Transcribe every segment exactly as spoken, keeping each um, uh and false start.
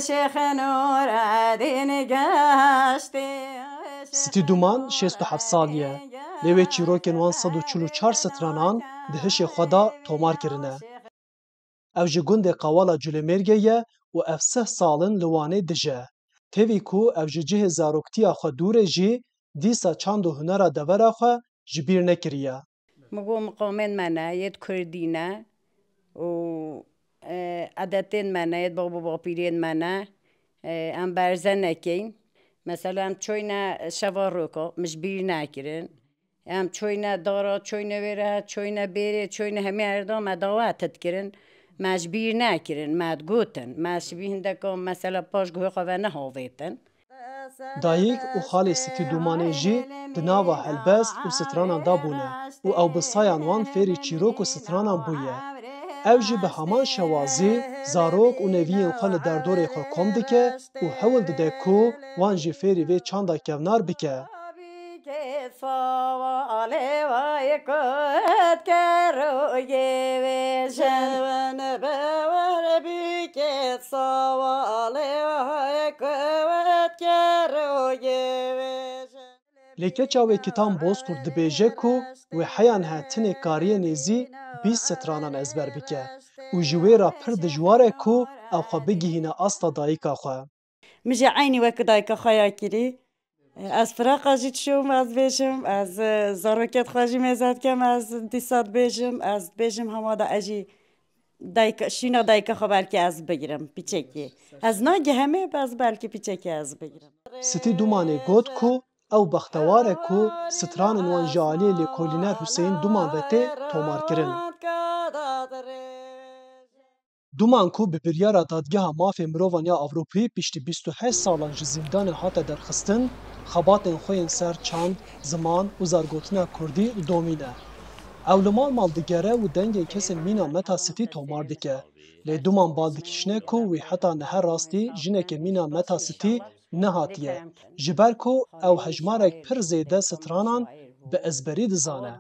Şêxê Nûreddîn geştî. Sitî Duman şêst û heft salî ye. Lê wê çîrokên wan sed û çil û çar stranan di hişê xwe de tomar kirine. Ew ji gundê Qewala Culemêrgê ye û ev sih sal in li Wanê dije. Tevî ku ew ji cihê zaroktiya xwe dûr e jî, dîsa çand û hunera devera xwe ji bîr nekiriye. Min got, miqamên me ne, yêt kurdî ne û, e, edetên me ne, yêt bab û bapîrên me ne, e, em berze nekeyn. Mesela em çoyne şeva roka, min ji bîr nekirin. Em çoyne dara, çoyne wêre, çoyne bêrê, çoyne hemî erda me dawetet kirin. Me ji bîr nekirin, me digotin. Me ji bîr hindeka mesela paş guhê xwe ve nehavêtin. Dayik û xalê Sitî Dumanê jî di nava helbest û stranan de bûne û ew bi sayan wan fêrî çîrok û stranan bûye. Ew jî bi heman şewazî zarok û neviyên xwe li derdorê xwe kom dike û hewl dide ku wan jî fêrî vê çanda kevnar bike. Lê keça wê Kitan Bozkurt dibêje ku wê heya niha tenê kariye nêzî bîst stranan ezber bike û ji wê re pir dijwar e ku ew xwe bigihîne asta dayika xwe. Min jî eynî wek dayika xwe ya kirî. Ez firaqa jî dişom, ez dibêjim, ez, e, zarokêt xwe jî mêze dikem, ez dîsa dibêjim, ez dibêjim hema da ez jî dayika, şîna dayika xwe belkî ez bigirim, piçekî. Ez nagihemê, ez belkî piçekî ez bigirim. Sitî Dumanê got ku ew bextewar e ku stranên wan ji aliyê lêkolîner Huseyîn Duman ve tê tomarkirin. Duman ku bi biryara Dadgeha Mafê Mirovan ya Ewropî piştî bîst û heşt salan ji zîndanê hate derxistin, xebatên xwe yên ser çand, ziman û zargotina kurdî li domî ne. Ew li mal mal digere û dengên kesên mîna Meta Sitî tomar dike. Lê Duman bal dikişîne ku wî heta niha rastî jineke mîna Meta Sitî nehatiye. Ji ber ku ew hejmarek pir zêde stranan bi ezberî dizane.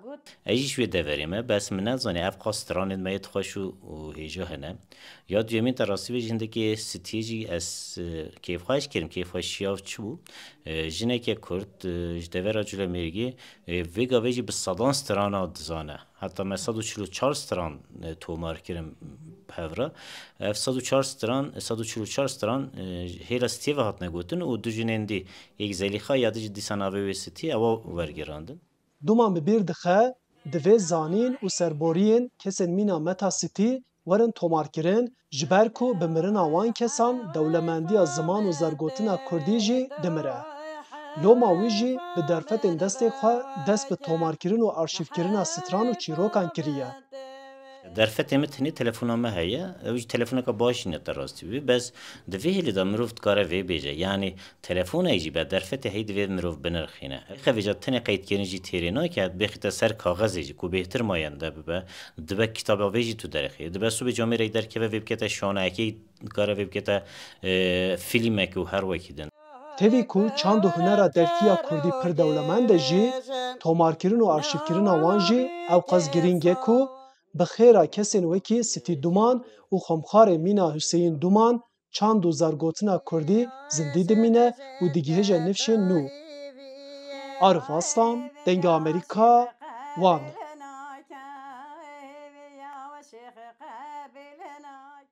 Ez jî ji wê deverê me, bes min nezanî ev qas stranên me yê xweş û, û hêja hene. Ya duyemîn te rastî bêjî hindekî Sitiyê jî ez, e, kêfxweş kirim, kêfxweşiya çi bû? E, jineke Kurd, e, ji devera Culemêrgê, e, vê gavê jî bi sedan strana dizane. Heta me sed û çil û çar stran, e, tomar kirin bi hev re. Ev sed û çar stran, sed û çil û çar stran, e, hêla Sitiyê ve hatine gotin û du jinên dî, yek Zelîxa ya dî jî dîsa navê wê Sitî, ewa wergerandin. Duman bi bîr dixe, divê zanîn û serboriyên kesên mîna Meta Sitî werin tomarkirin, ji ber ku bi mirina wan kesan dewlemendiya ziman û zergotina kurdî jî dimire. Loma wî jî bi derfetên destê xwe dest bi tomarkirin û arşîvkirina stran û çîrokan kiriye. Derfetê min tenê telefona me heye, ew jî telefoneka baş jî ne te rastî bî, bes di vê hêlê de mirov dikare vê bêje, yanî telefonê jî be derfetê heyî divê mirov binirxîne. Xevêja tenê qeydkirin jî têrê nake, bêxîte ser kaxezê jî ku bêhtir mayende bibe, dibe kitaba vê jî tu derxî, dibe sibê camêrek derkeve vê bikete şaneyekê, dikare vê bikete, e, fîlmek û her wekî din. Tevî ku çand û hunera derkiya kurdî pir dewlemend e jî, tomarkirin û arşîvkirina wan jî ew qas girîng e ku bi xêra kesên wekî Sitî Duman û xwemxarê mîna Huseyîn Duman çand û zergotina kurdî zindî dimîne û digihêje nifşên nû. Arif Aslan, Dengê Amerîka, Wan.